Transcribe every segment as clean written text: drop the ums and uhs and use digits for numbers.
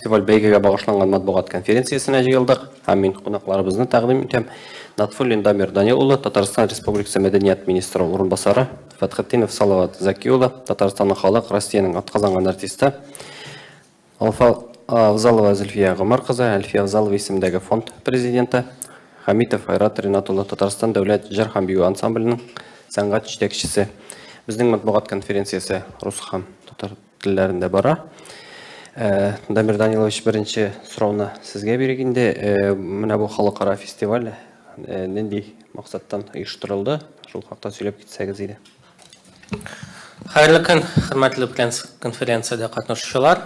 Фестиваль бәйгегә багышланган матбугат конференциясенә җыелдык һәм мин кунакларыбызны тәкъдим итәм. Натфуллин Дамир Данил улы, Татарстан Республикасы мәдәният министры урынбасары, Фәтхетдинов Салават Зәки улы, Татарстанның халык, Россиянең атказанган артисты, Алфа Авзалова Зөлфия Гомәр кызы, Әлфия Авзалова исемендәге фонд президенты, Хәмитов Айрат Ринат улы, Татарстан дәүләт җыр һәм бию ансамбленең сәнгать җитәкчесе. Безнең матбугат конференциясе рус һәм татар телләрендә бара. Дамир Данилович, беренче сорауны сезгә бирик инде. Менә бу халыкара фестиваль нинди максаттан оештырылды? Шул хакта сөйләп китсәгез иде. Хәерле көн, хөрмәтле конференциядә катнашучылар.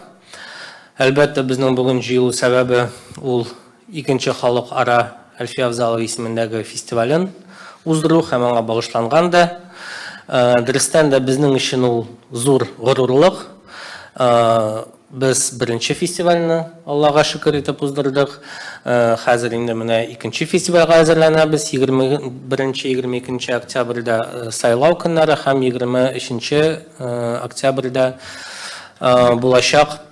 Әлбәттә, безнең бүген җыелу сәбәбе ул икенче халыкара Әлфия Авзалова исемендәге фестивален уздыру һәм аңа багышланган да. Дөрестән дә безнең өчен ул зур горурлык. Без беренче фестивальне Аллага шөкер итеп уздырдык. Хәзер инде менә икенче фестивальгә әзерләнәбез. 21-22 октябрьдә сайлау көннәре һәм 23 октябрьдә булачак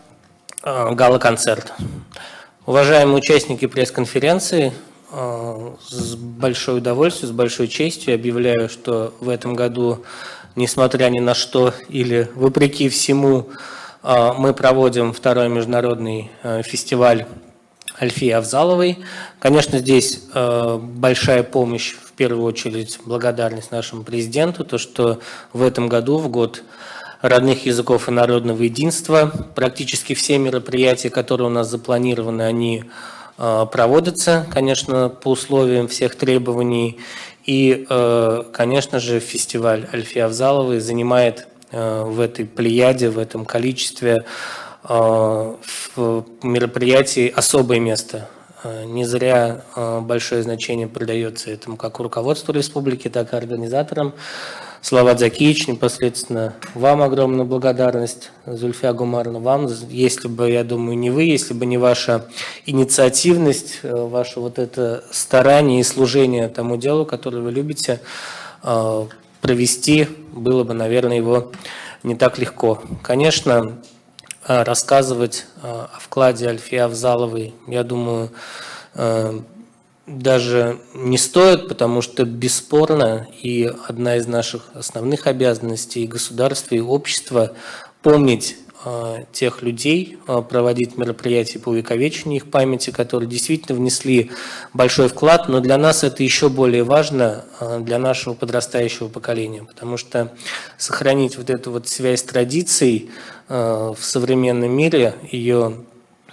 гала-концерт. Уважаемые участники пресс-конференции, с большой удовольствием, с большой честью объявляю, что в этом году, несмотря ни на что или вопреки всему, мы проводим второй международный фестиваль Альфии Авзаловой. Конечно, здесь большая помощь, в первую очередь, благодарность нашему президенту, то, что в этом году, в год родных языков и народного единства, практически все мероприятия, которые у нас запланированы, они проводятся, конечно, по условиям всех требований. И, конечно же, фестиваль Альфии Авзаловой занимает в этой плеяде, в этом количестве мероприятий особое место. Не зря большое значение придается этому как руководству республики, так и организаторам. Салават Закиевич, непосредственно вам огромная благодарность, Зульфия Гумаровна, вам. Если бы, я думаю, не вы, если бы не ваша инициативность, ваше вот это старание и служение тому делу, которое вы любите, провести было бы, наверное, его не так легко. Конечно, рассказывать о вкладе Альфии Авзаловой, я думаю, даже не стоит, потому что бесспорно и одна из наших основных обязанностей и государства, и общества помнить тех людей, проводить мероприятия по увековечению их памяти, которые действительно внесли большой вклад, но для нас это еще более важно, для нашего подрастающего поколения, потому что сохранить вот эту вот связь традиций в современном мире, ее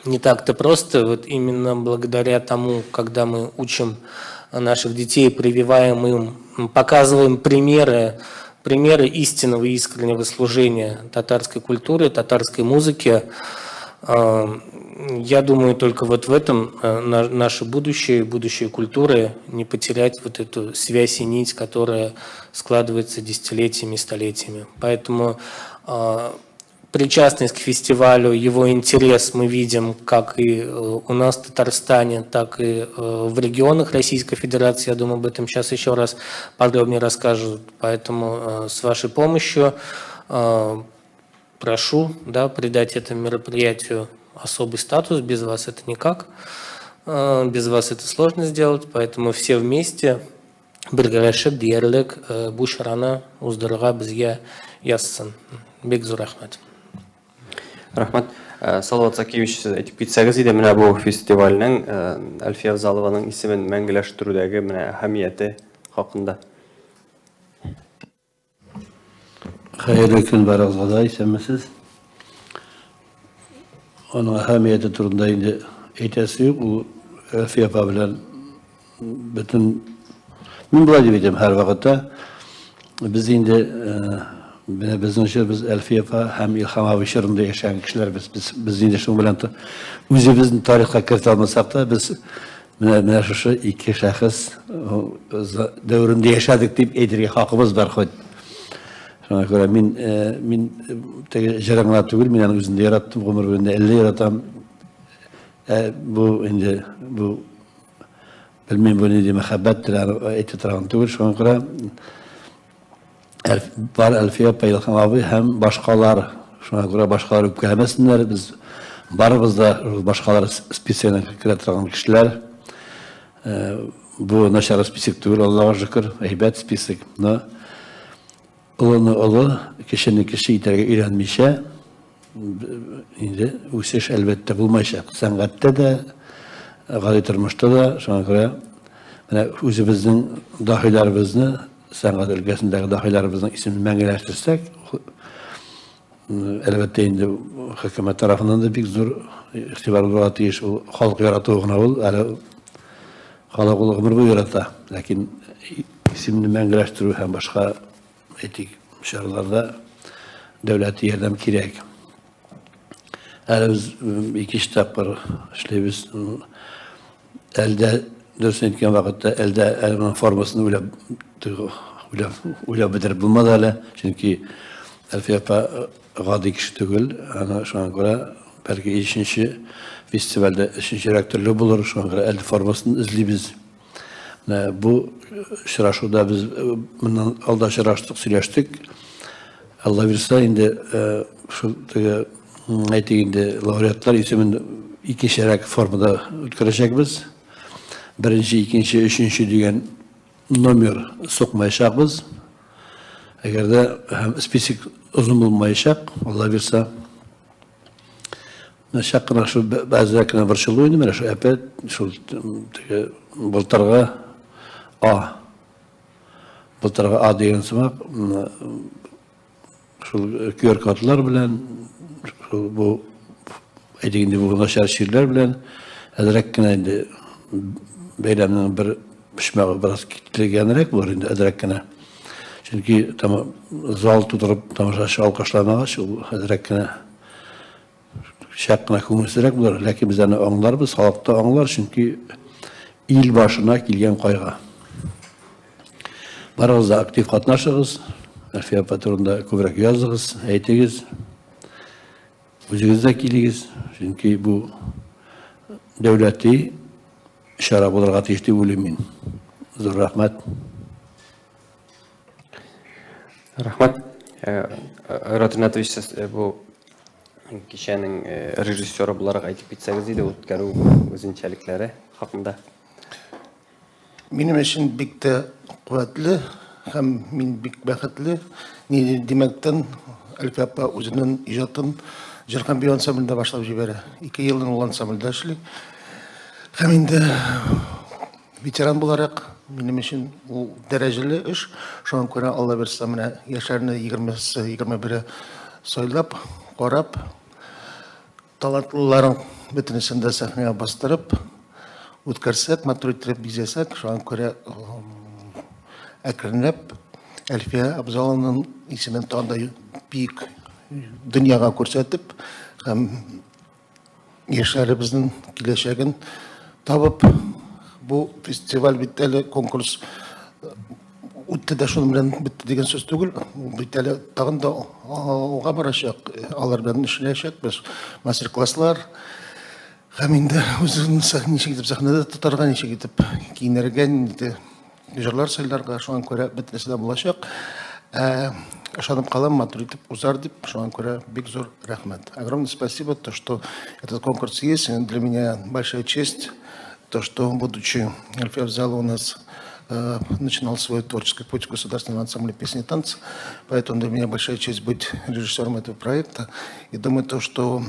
не так-то просто, вот именно благодаря тому, когда мы учим наших детей, прививаем им, показываем примеры истинного и искреннего служения татарской культуре, татарской музыке. Я думаю, только вот в этом наше будущее, будущее культуры, не потерять вот эту связь и нить, которая складывается десятилетиями, столетиями. Поэтому причастность к фестивалю, его интерес мы видим как и у нас в Татарстане, так и в регионах Российской Федерации. Я думаю, об этом сейчас еще раз подробнее расскажут. Поэтому с вашей помощью прошу, да, придать этому мероприятию особый статус. Без вас это никак, без вас это сложно сделать. Поэтому все вместе бергәләшеп диярлек бу чараны уздырырга безгә язсын. Бик зур рәхмәт. Рәхмәт. Салават Закиевич, сез әйтеп китсәгез иде, менә бу фестивальнең Әлфия Авзалованың исемен мәңгеләштерүдәге менә әһәмияте хакында. Хәерле көн барыгызга да, исәнмесез. Аның әһәмияте турында инде әйтәсе юк, ул Әлфия апа белән бөтен, мин болай дип әйтәм һәрвакытта, без инде менә безнең чор, без Әлфия апа һәм Илһам абый чорында яшәгән кешеләр, без инде шуның белән үзебезне тарихка кертә алмасак та, без менә шушы ике шәхес дәверендә яшәдек дип әйтергә хакыбыз бар хоть. Шуңа күрә мин теге җырын гына түгел, мин аны үзем дә яраттым, гомер буенда әллә яратам. Бу инде, бу белмим, бу нинди мәхәббәттер, аны әйтә торган түгел. Шуңа күрә бар Әлфия апа, Илһам абый һәм башкалар. Шуңа күрә башкалар үпкәләмәсеннәр, без Барыбыз да башкалар списогына керә торган кешеләр. Бу начар список түгел, Аллага шөкер, әйбәт список. Но олыны олы, кешене кеше итәргә өйрәнмичә, инде үсеш әлбәттә булмаячак. Сәнгатьтә дә, гади тормышта да, шуңа күрә менә үзебезнең даһиларыбызны, сәнгать өлкәсендәге даһиларыбызның исемен мәңгеләштерсәк, әлбәттә инде хөкүмәт тарафыннан да бик зур игътибар булырга тиеш. Ул халык яратуы гына ул, әле халык ул гомер буе ярата. Ләкин исемне мәңгеләштерү һәм башка әйтик чараларда дәүләт ярдәм кирәк. Әле без икенче тапкыр эшлибез. Әлдә дөресен әйткән вакытта әлдә әле моның формасын уйлап бетереп булмады әле, чөнки Әлфия апа гади кеше түгел, аны шуңа күрә бәлки өченче фестивальдә өченчерәк төрле булыр, шуңа күрә әле формасын эзлибез. Менә бу очрашуда без моннан алда очраштык, сөйләштек. Алла бирсә, инде шул теге әйтик инде лауреатлар исемен икенчерәк формада үткәрәчәкбез. Беренче, икенче, өченче дигән номер сукмаячакбыз. Әгәр дә һәм список озын булмаячак, Алла бирсә. Менә чак кына шул бәзерәк кенә борчылу инде, менә шул әпәт, шул теге былтыргы А. Былтыргы А дигән сымак, шул QR-кодлар белән, шул бу әйтик инде бу начар чирләр белән әзрәк кенә инде бәйрәмнең бер почмагы бераз кителгәнрәк булыр инде әзрәк кенә. Чөнки зал тутырып тамашачы алкышламагач, ул әзрәк кенә чак кына күңелсезрәк булыр, ләкин без аны аңларбыз, халык та аңлар, чөнки ил башына килгән кайгы. Барыгыз да актив катнашыгыз, Әлфия апа турында күбрәк языгыз, әйтегез. Үзегез дә килегез, чөнки бу дәүләти чара булырга тиеш дип уйлыйм мин. Зур рәхмәт. Рәхмәт. Айрат Ринатович, сез бу кичәнең режиссеры буларак әйтеп китсәгез иде, үткәрү үзенчәлекләре хакында. Минем өчен бик тә куәтле һәм мин бик бәхетле. Ни димәктән, Әлфия апа үзенең иҗатын җыр һәм бию ансамблендә башлап җибәрә. 2 елдан ул ансамбльдә эшли. Һәм инде ветеран буларак минем өчен ул дәрәҗәле эш. Шуңа күрә Алла бирсә, менә яшьләрне 20-се, 21-е сайлап, карап, талантлыларын бөтенесен дә сәхнәгә бастырып, үткәрсәк, матур иттереп бизәсәк, шуңа күрә әкренләп Әлфия Абзалованың исемен тагын да бик дөньяга күрсәтеп һәм яшьләребезнең киләчәген табып, бу фестиваль бит әле конкурс үтте дә шуның белән бетте дигән сүз түгел, ул бит әле тагын да алга барачак, алар белән эшләячәкбез, мастер-класслар һәм инде үзен ничек итеп сәхнәдә тотарга, ничек итеп киенергә, нинди җырлар сайларга, шуңа күрә бөтенесе дә булачак. Ышанып калам, матур итеп узар дип, шуңа күрә бик зур рәхмәт. Огромное спасибо, то, что этот конкурс есть. Для меня большая честь, то, что, будучи Альфия Абзалова у нас начинал свой творческий путь в Государственном ансамбле песни и танца, поэтому для меня большая честь быть режиссером этого проекта. И думаю, то, что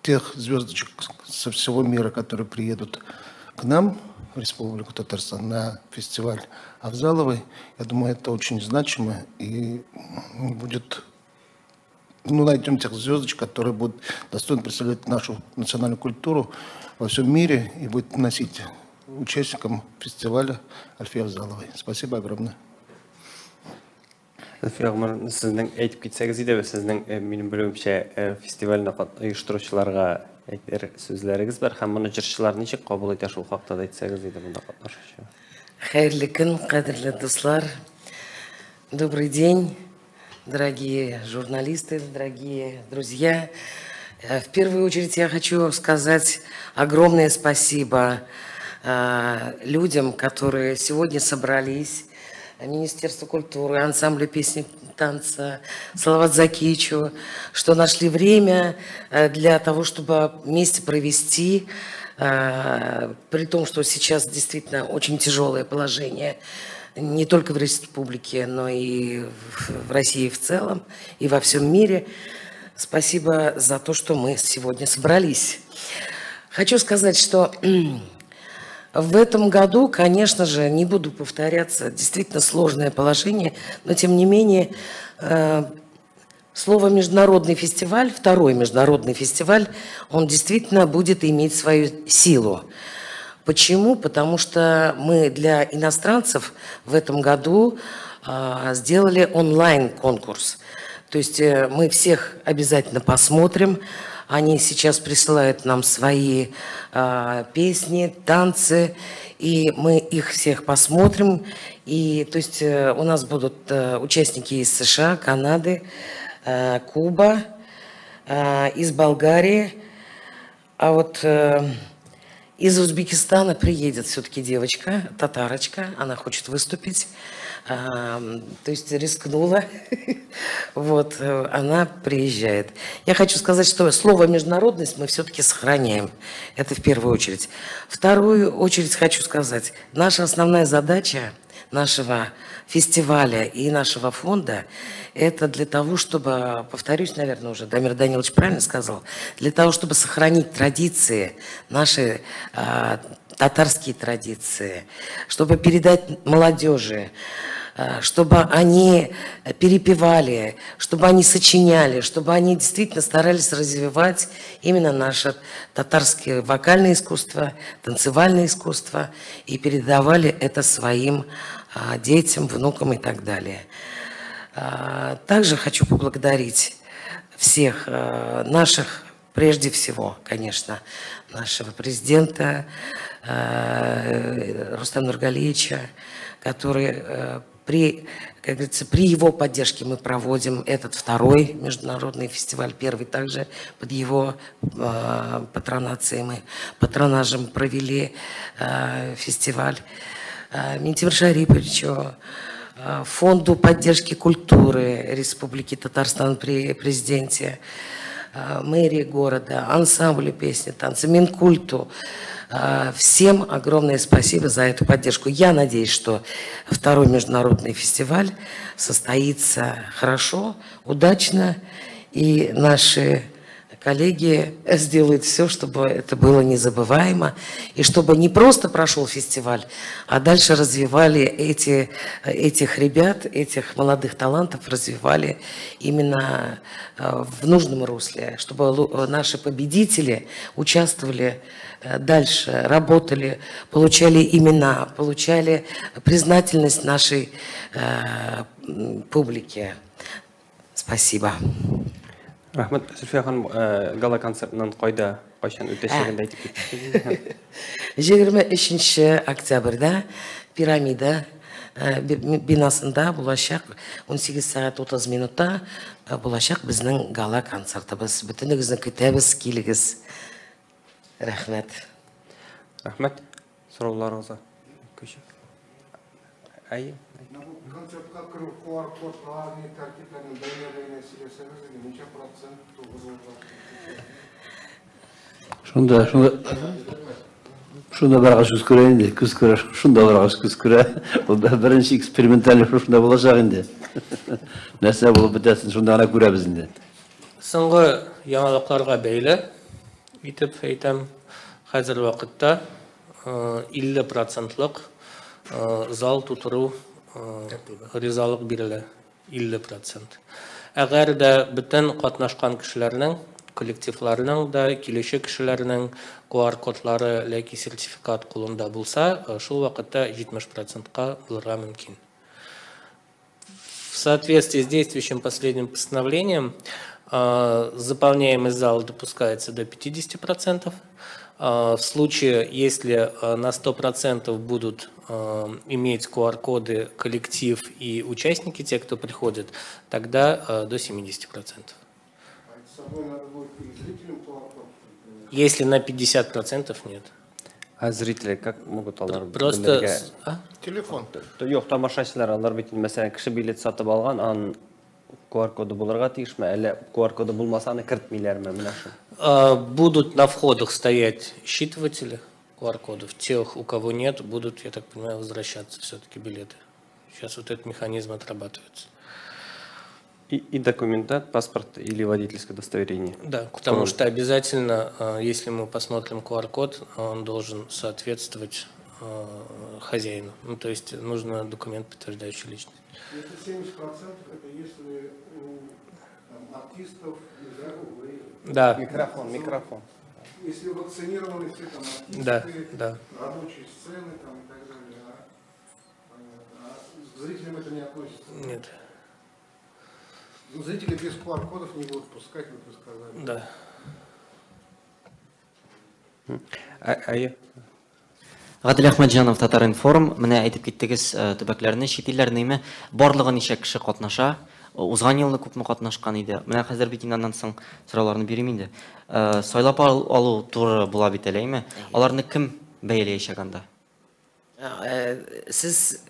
тех звездочек со всего мира, которые приедут к нам в Республику Татарстан на фестиваль Авзаловой, я думаю, это очень значимо и будет, ну, найдем тех звездочек, которые будут достойно представлять нашу национальную культуру во всем мире и будут носить участникам фестиваля Альфии Авзаловой. Спасибо огромное. Әлфия Гомәровна, сезнең әйтеп китсәгез иде, сезнең, минем белүемчә, фестивальне оештыручыларга әйтер сүзләрегез бар һәм моны җырчылар ничек кабул итә, шул хакта да әйтсәгез иде монда катнашучы. Хәерле көн, кадерле дуслар. Добрый день, дорогие журналисты, дорогие друзья. В первую очередь я хочу сказать огромное спасибо людям, которые сегодня собрались Министерству культуры, ансамблю песни, танца, Салават Закичу, что нашли время для того, чтобы вместе провести, при том, что сейчас действительно очень тяжелое положение не только в республике, но и в России в целом, и во всем мире. Спасибо за то, что мы сегодня собрались. Хочу сказать, что в этом году, конечно же, не буду повторяться, действительно сложное положение, но тем не менее слово «международный фестиваль», второй международный фестиваль, он действительно будет иметь свою силу. Почему? Потому что мы для иностранцев в этом году сделали онлайн-конкурс. То есть мы всех обязательно посмотрим. Они сейчас присылают нам свои песни, танцы, и мы их всех посмотрим. И, то есть, у нас будут участники из США, Канады, Куба, из Болгарии. А вот из Узбекистана приедет все-таки девочка, татарочка, она хочет выступить. То есть рискнула, вот, она приезжает. Я хочу сказать, что слово «международность» мы все-таки сохраняем, это в первую очередь. Вторую очередь хочу сказать, наша основная задача нашего фестиваля и нашего фонда, это для того, чтобы, повторюсь, наверное, уже Дамир Данилович правильно сказал, для того, чтобы сохранить традиции, наши татарские традиции, чтобы передать молодежи, чтобы они перепевали, чтобы они сочиняли, чтобы они действительно старались развивать именно наше татарское вокальное искусство, танцевальное искусство и передавали это своим детям, внукам и так далее. Также хочу поблагодарить всех наших, прежде всего, конечно, нашего президента Рустама Нургалиевича, который при, как говорится, при его поддержке мы проводим этот второй международный фестиваль, первый также под его патронацией мы патронажем провели фестиваль. Минтимеру Шариповичу, Фонду поддержки культуры Республики Татарстан при президенте, мэрии города, ансамблю песни, танцы, Минкульту. Всем огромное спасибо за эту поддержку. Я надеюсь, что второй международный фестиваль состоится хорошо, удачно, и наши коллеги сделают все, чтобы это было незабываемо, и чтобы не просто прошел фестиваль, а дальше развивали этих ребят, этих молодых талантов, развивали именно в нужном русле, чтобы наши победители участвовали дальше, работали, получали имена, получали признательность нашей публики. Спасибо. Рәхмәт, Зөлфия ханым, гала-концертның кайда, кайчан үтәчәген дә әйтеп киттегез. 23 октябрьдә Пирамида бинасында булачак 18 сәгать 30 минутта булачак безнең гала-концертыбыз. Бөтенегезне көтәбез, килегез. Рәхмәт. Рәхмәт. Сорауларыгызга күчик. Әйе. Концертка керү QR-кодлар ни тәртипләрен бәйнә-бәйнә сөйләсәгез иде, ничә процент тугызылган? Шунда баргач күз күрә инде, күз күрә, шунда баргач күз күрә. Ул беренче эксперименталь шунда булачак инде. Нәрсә булып бетәсен шунда гына күрәбез инде. Соңгы яңалыкларга бәйле итеп әйтәм, хәзер вакытта 50%лык зал тутыру ризалык бирелә, 50%. Әгәр дә бөтен катнашкан кешеләрнең, коллективларның да, килүче кешеләрнең QR-кодлары яки сертификат кулында булса, шул вакытта 70%ка булырга мөмкин. В соответствии с действующим последним постановлением, заполняемый зал допускается до 50%. В случае, если на 100% будут иметь QR-коды коллектив и участники, те, кто приходит, тогда до 70%. Если на 50% нет. А зрители как могут алар Просто телефон. Юк, тамашачылар алар бит, мәсәлән, кеше билет сатып алган, аның QR-коды булырга тиешме, әллә QR-коды булмаса аны кертмиләрме, менә шул. Будут на входах стоять считыватели QR-кодов. Тех, у кого нет, будут, я так понимаю, возвращаться все-таки билеты. Сейчас вот этот механизм отрабатывается. И документ, да, паспорт или водительское удостоверение. Да, потому что обязательно, если мы посмотрим QR-код, он должен соответствовать хозяину. Ну, то есть нужно документ, подтверждающий личность. Если 70%, это если у там, артистов, да. Микрофон, микрофон. Если вакцинированы все там артисты, да, да, рабочие сцены там, и так далее, а к зрителям это не относится? Нет. Ну, зрители без QR-кодов не будут пускать, как вы сказали. Да. Гадел Әхмәтҗанов, Татар-информ. Менә әйтеп киттегез төбәкләрне, чит илләрнеме? Барлыгы ничә кеше катнаша? Узган елны күпме катнашкан иде? Менә хәзер бит инде аннан соң сорауларны бирим инде. Сайлап алу туры була бит әле, әйме? Аларны кем бәяләячәк анда? Сез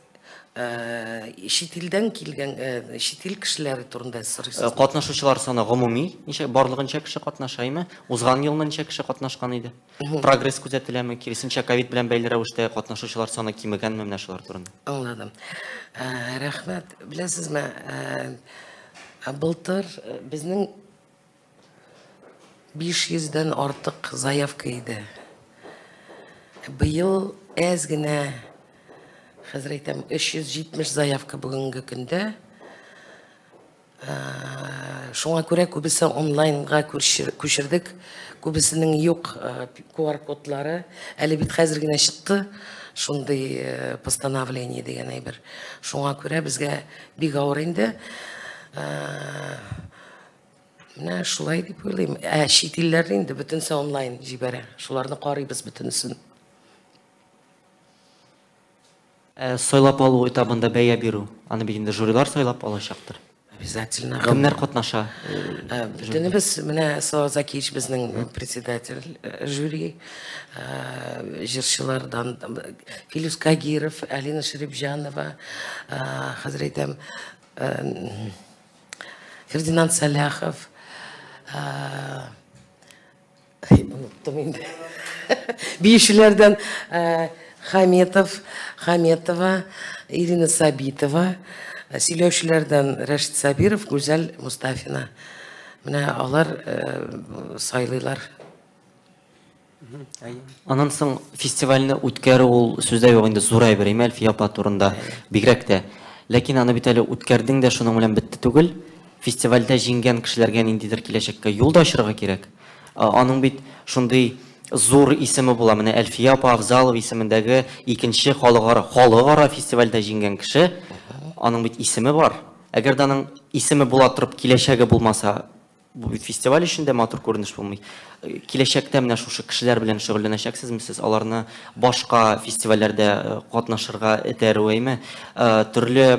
чит илдән килгән, чит ил кешеләре турында сорыйсыз? Катнашучылар саны гомуми, ничә, барлыгы ничә кеше катнаша, әйме? Узган елны ничә кеше катнашкан иде? Прогресс күзәтеләме? Киресенчә, ковид белән бәйле рәвештә катнашучылар саны кимегәнме, менә шулар турында? Аңладым. Рәхмәт. Беләсезме, былтыр безнең 500-дән артык заявка иде. Быел әз генә, хәзер әйтәм, 370 заявка бүгенге көндә. Шуңа күрә күбесе онлайнга күчердек. Күбесенең юк QR-кодлары. Әле бит хәзер генә чыкты шундый постановление дигән әйбер. Шуңа күрә безгә бик авыр инде. Менә шулай дип уйлыйм. Ә чит илләрне инде бөтенесе онлайн җибәрә. Шуларны карыйбыз бөтенесен. Сайлап алу этабында бәя бирү, аны бит инде жюрилар сайлап алачактыр. Обязательно. Кемнәр катнаша? Бөтенебез, менә Салават Закиевич безнең председатель жюри, җырчылардан Филүс Кагиров, Алина Шәрипҗанова, хәзер әйтәм, Фердинанд Саляхов, оныттым инде. Биючеләрдән Хаметов, Хаметова, Ирина Сабитова, сөйләүчеләрдән Рәшит Сабиров, Гүзәл Мустафина. Менә алар сайлыйлар. Аннан соң фестивальне үткәрү ул сүздә юк инде зур әйбер, Әлфия апа турында бигрәк тә. Ләкин аны бит әле үткәрдең дә шуның белән бетте түгел. Фестивальдә җиңгән кешеләргә ниндидер киләчәккә юл да ачырга кирәк. Аның бит шундый зур исеме була. Менә Әлфия апа Авзалова исемендәге икенче халыкара фестивальдә җиңгән кеше, аның бит исеме бар. Әгәр дә аның исеме була торып киләчәге булмаса, бу бит фестиваль өчен дә матур күренеш булмый. Киләчәктә менә шушы кешеләр белән шөгыльләнәчәксезме сез? Аларны башка фестивальләрдә катнашырга этәрү, әйме? Төрле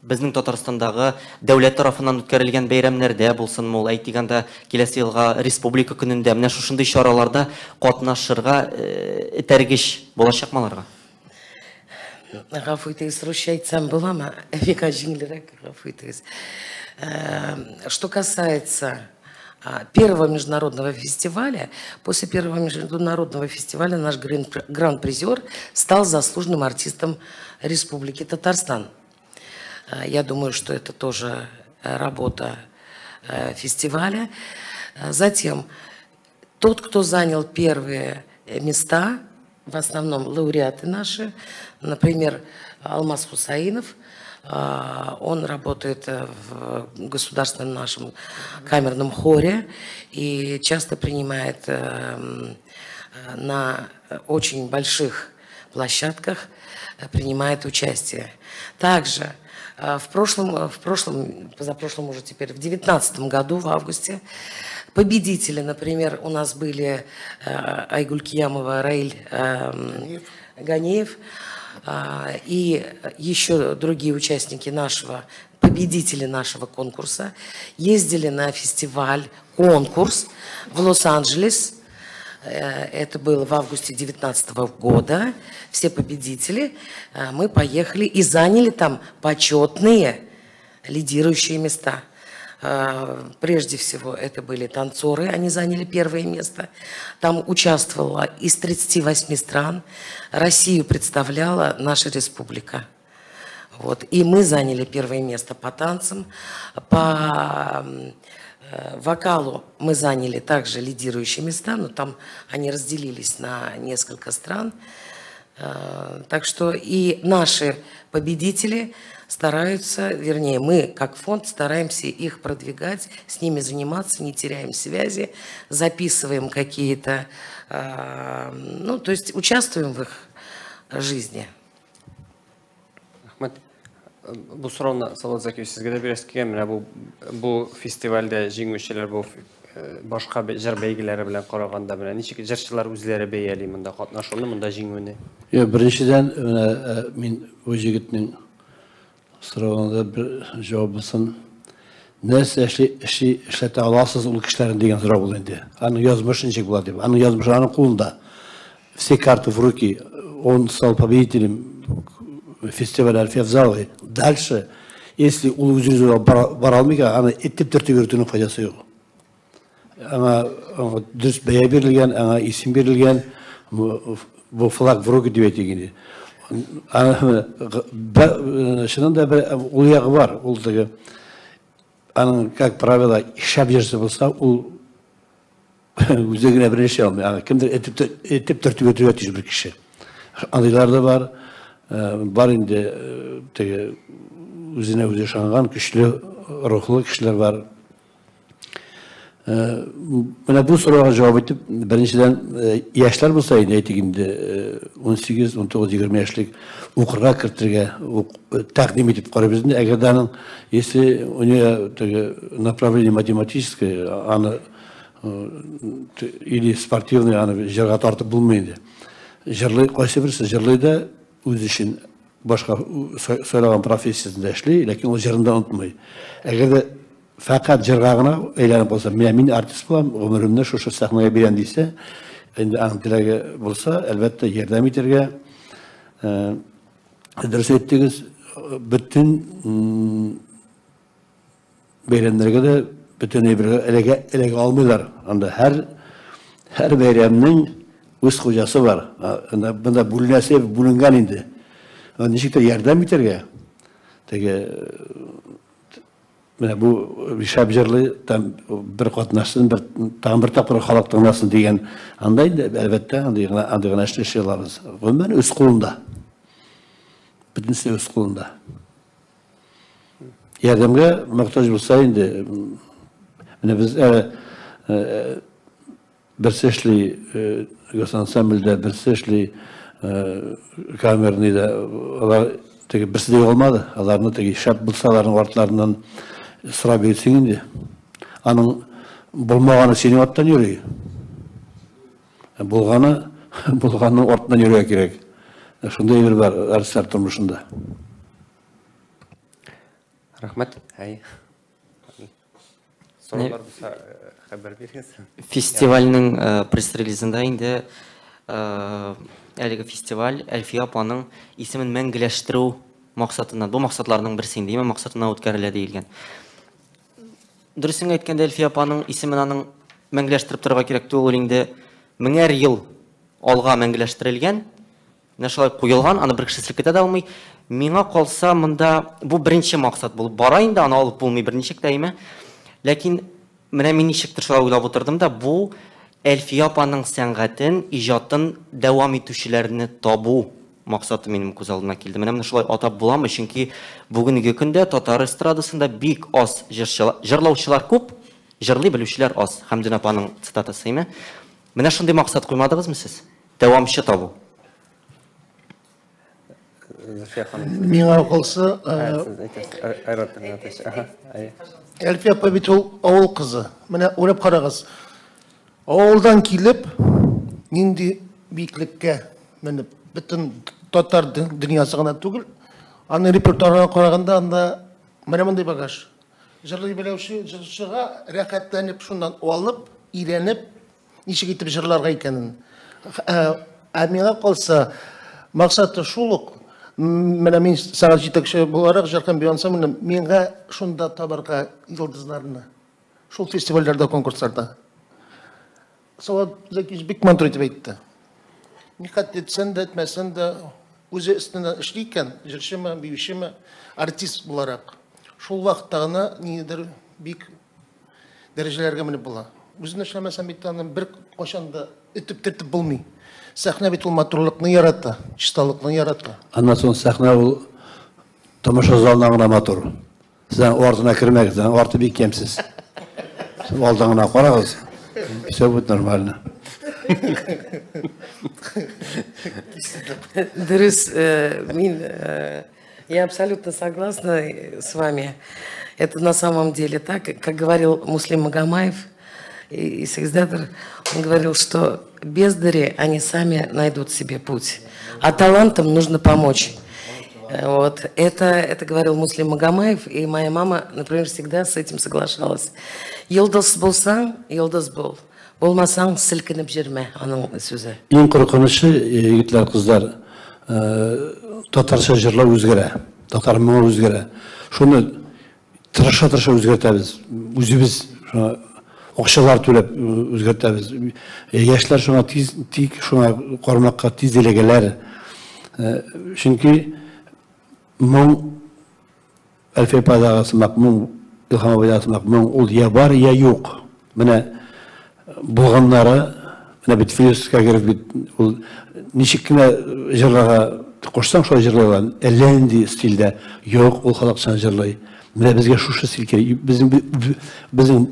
безнең Татарстандагы дәүләт тарафыннан үткәрелгән бәйрәмнәрдә булсынмы ул, әйтик анда киләсе елга Республика көнендә, менә шушындый чараларда катнашырга этәргеч булачакмы аларга? Гафу итегез, русча әйтсәм буламы? Миңа җиңелрәк, гафу итегез. Что касается первого международного фестиваля, после первого международного фестиваля наш гран-призер стал заслуженным артистом Республики Татарстан. Я думаю, что это тоже работа фестиваля. Затем, тот, кто занял первые места, в основном лауреаты наши, например, Алмаз Хусаинов, он работает в государственном нашем камерном хоре и часто принимает на очень больших площадках, принимает участие. Также в прошлом, позапрошлом уже теперь, в 2019 году, в августе, победители, например, у нас были Айгуль Киямова, Раиль Ганеев и еще другие участники нашего, победители нашего конкурса, ездили на фестиваль, конкурс в Лос-Анджелес. Это было в августе 2019 года. Все победители. Мы поехали и заняли там почетные лидирующие места. Прежде всего, это были танцоры, они заняли первое место. Там участвовала из 38 стран. Россию представляла наша республика. Вот. И мы заняли первое место по танцам, по вокалу мы заняли также лидирующие места, но там они разделились на несколько стран. Так что и наши победители стараются, вернее, мы как фонд стараемся их продвигать, с ними заниматься, не теряем связи, записываем какие-то, ну, то есть участвуем в их жизни. Рәхмәт. Бу сорауны, Салават Закиевич, сезгә дә бирәсе килгән. Менә бу фестивальдә җиңүчеләр бу башка җыр бәйгеләре белән караганда менә ничек җырчылар үзләре бәяли монда катнашуны, монда җиңүне? Я, беренчедән, менә мин бу җегетнең соравына бер җавап булсын. Нәрсә эшли эшләтә аласыз ул кешеләрне дигән сорау булды инде. Аның язмышы ничек була дип. Аның язмышы аның кулында. Все карты в руки. Он стал победителем фестиваля Әлфия Афзаловой. Дальше, если ул үзе бара алмый, аны этеп төртеп йөртүнең файдасы юк. Аңа дөрес бәя бирелгән, аңа исем бирелгән, бу флаг в руки дип әйтик инде. Чыннан да бер ул ягы бар, ул теге аның, как правило, шәп җырчы булса, ул үзе генә бер эш алмый. Аңа кемдер этеп төртеп йөртергә тиеш бер кеше. Андыйлар да бар. Бар инде теге үзенә үзе ышанган, көчле рухлы кешеләр бар. Менә бу сорауга җавап итеп, беренчедән, яшьләр булса инде, әйтик инде, 18, 19, 20 яшьлек укырга кертергә тәкъдим итеп карыйбыз инде. Әгәр дә аның, если у нее теге направление математическое, аны или спортивный, аны җырга тартып булмый инде. Җырлый, кайсы берсе җырлый да үз өчен башка сайлаган профессиясендә эшли, ләкин ул җырын да онытмый. Әгәр дә фәкать җырга гына әйләнеп калса, менә мин артист булам, гомеремне шушы сәхнәгә бирәм дисә, инде аның теләге булса, әлбәттә, ярдәм итәргә. Дөрес әйттегез, бөтен бәйрәмнәргә дә бөтен әйбергә эләгә алмыйлар. Анда һәр бәйрәмнең үз хуҗасы бар. Анда бында бүленәсе бүленгән инде. Ничек тә ярдәм итәргә. Теге менә бу шәп җырлый, там бер катнашсын, бер тагын бер тапкыр халык тыңласын дигән анда инде, әлбәттә, андый гына эшли алабыз. Гомумән үз кулында. Бөтенесе үз кулында. Ярдәмгә мохтаҗ булса инде, менә без әле берсе эшли госансамбльдә, берсе эшли камерныйда, алар теге берсе дә югалмады. Аларны теге шәп булса, аларның артларыннан сорап йөрсең инде. Аның булмаганы синең арттан йөри. Булганы, булганның артыннан йөрергә кирәк. Шундый әйбер бар артистлар тормышында. Рәхмәт. Әй. Сораулар булса, хәбәр бирегез. Фестивальнең пресс-релизында инде әлеге фестиваль Әлфия апаның исемен мәңгеләштерү максатыннан, бу максатларның берсе инде, максатына үткәрелә диелгән. Дөресен әйткәндә, Әлфия апаның исемен аның мәңгеләштереп торырга кирәк түгел, ул инде меңәр ел алга мәңгеләштерелгән, менә шулай куелган, аны бер кеше селкетә дә алмый. Миңа калса, монда бу беренче максат булып бара инде, аны алып булмый берничек тә, әйме. Ләкин менә мин ничектер шулай уйлап утырдым да, бу Әлфия апаның сәнгатен, иҗатын дәвам итүчеләрне табу максаты минем күз алдыма килде. Менә шулай атап буламы? Чөнки бүгенге көндә татар эстрадасында бик аз җырлаучылар күп, җырлый белүчеләр аз. Хәмдүн апаның цитатасы, әйме? Менә шундый максат куймадыгызмы сез? Дәвамчы табу. Миңа калса, Әлфия апа бит ул авыл кызы. Менә уйлап карагыз. Авылдан килеп, нинди биеклеккә менеп, бөтен татар дөньясы гына түгел, аның репертуарына караганда анда менә мондый багаж. Җырлый белүче җырчыга рәхәтләнеп шуннан алып, өйрәнеп, Ничек итеп җырларга икәнен. Ә миңа калса, максаты шул ук. Менә мин сәнгать җитәкче буларак җыр һәм бию ансамбле миңа шунда табарга йолдызларны. Шул фестивальләрдә, конкурсларда. Салават Зәкиевич бик матур итеп әйтте. Никадәр әйтсәң дә, әйтмәсәң дә, үзе өстенә эшли икән, җырчымы, биючеме, артист буларак. Шул вакытта гына нидер бик дәрәҗәләргә менеп була. Үзен эшләмәсәң бит аны бер кашан да этеп төртеп булмый. Сәхнә бит ул матурлыкны ярата, чисталыкны ярата. Аннан соң сәхнә ул тамаша залына гына матур. Сез артына кермәгез, арты бик ямьсез. Сез алдан гына карагыз, все будет нормально. Дөрес, мин, я абсолютно согласна с вами. Это на самом деле так, как говорил Муслим Магомаев, и создатель, он говорил, что бездари, они сами найдут себе путь, а талантам нужно помочь. Вот. Это говорил Муслим Магомаев, и моя мама, например, всегда с этим соглашалась. Йолдыз булсаң, йолдыз бул. Булмасаң, селкенеп йөрмә, аның сүзе. Иң куркынычы, егетләр, кызлар, татарча җырлар үзгәрә, татар моңы үзгәрә. Шуны тырыша-тырыша үзгәртәбез. Үзебез шуңа акчалар түләп үзгәртәбез. Яшьләр шуңа тиз, тик шуңа кармакка тиз эләгәләр. Чөнки моң Әлфия ападагы сымак моң, Илһам абыйдагы сымак моң ул я бар, я юк. Менә булганнары, менә бит Филүс Кагиров бит ул ничек кенә җырларга кушсаң, шулай җырлый ала. Әллә нинди стильдә. Юк, ул халыкчан җырлый. Менә безгә шушы стиль кирәк. Безнең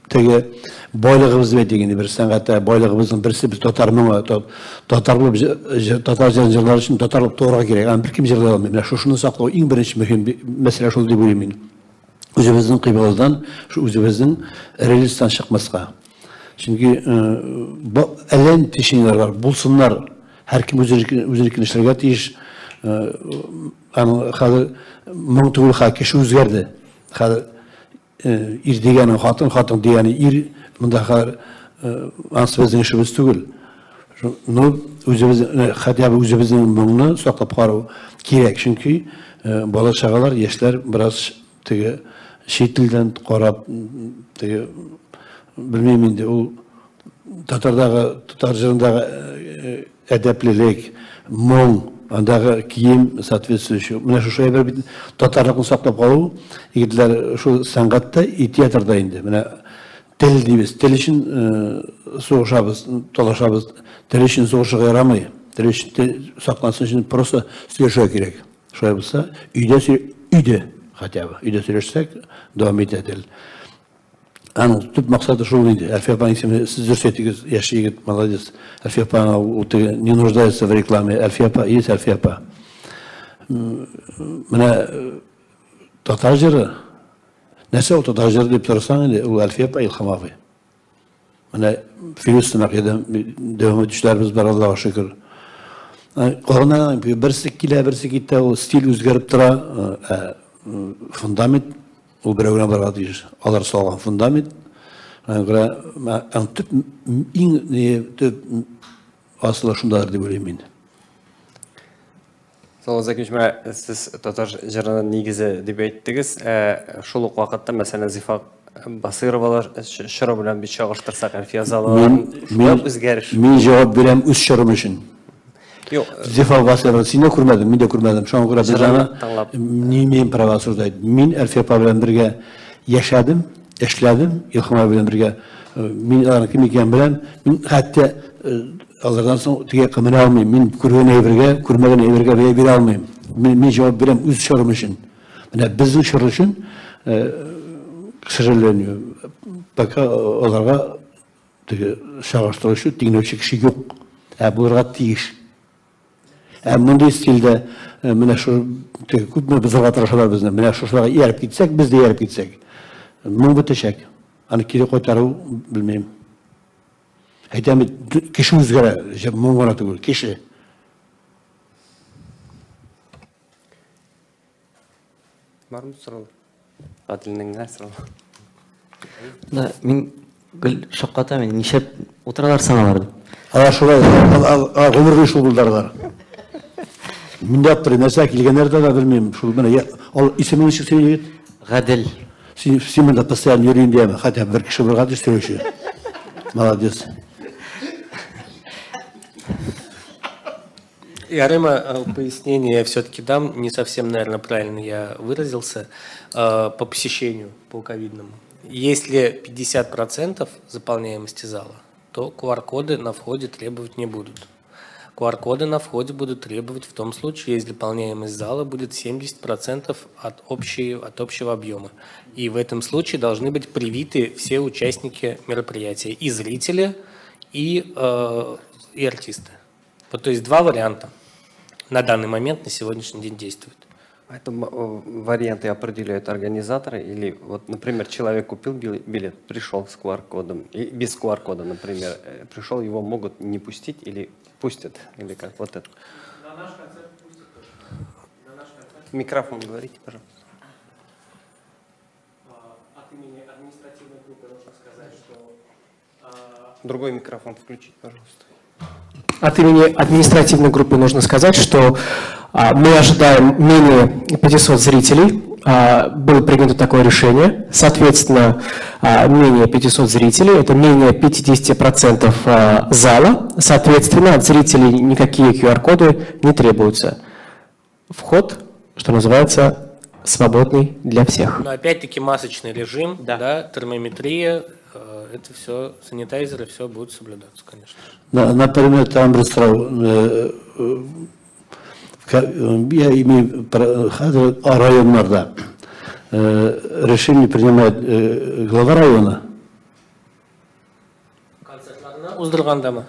теге байлыгыбыз дип әйтик инде, бер сәнгатьтә байлыгыбызның берсе без татар моңы, татар булып татар җырын җырлар өчен татар булып туарга кирәк. Аны беркем җырлый алмый. Менә шушыны саклау иң беренче мөһим мәсьәлә шул дип уйлыйм мин. Үзебезнең кыйбладан, шу үзебезнең рельстан чыкмаска. Чөнки әллә нинди течениеләр бар, булсыннар. Һәркем үзенекен эшләргә тиеш. Аның хәзер моң түгел, хәзер кеше үзгәрде. Хәзер ир дигәне хатын, хатын дигәне ир. Монда хәзер анысы безнең эшебез түгел. Ну, үзебез, хотя бы үзебезнең моңны саклап карау кирәк. Чөнки бала-чагалар, яшьләр бераз теге чит телдән карап, теге белмим инде, ул татардагы, татар җырындагы әдәплелек, моң, андагы кием соответствующий. Менә шушы әйбер бит татарлыкны саклап калу, егетләр, шул сәнгатьтә и театрда инде. Менә тел дибез, тел өчен сугышабыз, талашабыз. Тел өчен сугышырга ярамый. Тел өчен, тел саклансын өчен просто сөйләшергә кирәк. Шулай булса, өйдә өйдә хотя бы, өйдә сөйләшсәк, дәвам итә тел. Аның төп максаты шул инде. Әлфия апаның исеме, сез дөрес әйттегез, яшь егет, молодец. Әлфия апа ул теге не нуждается в рекламе. Әлфия апа есть Әлфия апа. Менә татар җыры. Нәрсә ул татар җыры дип торсаң инде, ул Әлфия апа, Илһам абый. Менә Филүс сымак дәвам итүчеләребез бар, Аллага шөкер. Калганнарның берсе килә, берсе китә, ул стиль үзгәреп тора. Ә фундамент ул берәү генә барырга тиеш. Алар салган фундамент. Шуңа күрә аның төп, иң төп асылы шундадыр дип уйлыйм мин. Салават Закирович, менә сез татар җырының нигезе дип әйттегез. Шул ук вакытта, мәсәлән, Зифа Басыровалар чоры белән бит чагыштырсак, Әлфия Залова шулай ук үзгәреш. Мин җавап бирәм үз чорым өчен. Юк. Зифа Басырова син дә күрмәдең, мин дә күрмәдем. Шуңа күрә без аны не имеем права осуждать. Мин Әлфия апа белән бергә яшәдем, эшләдем, Илһам абый белән бергә. Мин аларның кем икәнен беләм. Мин хәтта алардан соң теге якка менә алмыйм. Мин күргән әйбергә, күрмәгән әйбергә бәя бирә алмыйм. Мин җавап бирәм үз чорым өчен. Менә безнең чор өчен, к сожалению, пока аларга теге чагыштыручы, тиңләүче кеше юк. Ә булырга тиеш. Ә мондый стильдә менә шу теге күпме бозарга тырышалар безне. Менә шушыларга ияреп китсәк, без дә ияреп китсәк, моң бетәчәк. Аны кире кайтару белмим. Әйтәм бит, кеше үзгәрә, моң гына түгел, кеше. Бармы сораулар? Гаделнең генә сорау. Да, мин гел шаккатам, нишләп Утыралар соң алар дип. Алар шулай, гомер буе шул булдылар алар. Мин дә аптырыйм, нәрсә килгәннәр дә белмим. Шул менә, ал исемең ничек синең, егет? Гадел. Син, син монда постоянно йөрим дияме? Хотя бер кеше булырга тиеш йөрүче. Молодец. Ярыма, пояснение я все-таки дам. Не совсем, наверное, правильно я выразился. По посещению, по ковидному. Если 50% заполняемости зала, то QR-коды на входе требовать не будут. QR-коды на входе будут требовать в том случае, если заполняемость зала будет 70% от общего объема. И в этом случае должны быть привиты все участники мероприятия, и зрители, и артисты. Вот, то есть два варианта на данный момент, на сегодняшний день действуют. Это варианты определяют организаторы или, вот, например, человек купил билет, пришел с QR-кодом, и без QR-кода, например, пришел, его могут не пустить или пустят, или как вот это? На наш концерт пустят тоже. На наш концерт. Микрофон говорите, пожалуйста. От имени административной группы нужно сказать, что... Другой микрофон включить, пожалуйста. От имени административной группы нужно сказать, что мы ожидаем менее 500 зрителей. Было принято такое решение. Соответственно, менее 500 зрителей, это менее 50% зала. Соответственно, от зрителей никакие QR-коды не требуются. Вход, что называется, свободный для всех. Но опять-таки масочный режим, да, термометрия. Это все, санитайзеры, все будет соблюдаться, конечно. Например, там я имею районнарда. Решение принимает глава района. Концертларны уздыргандамы?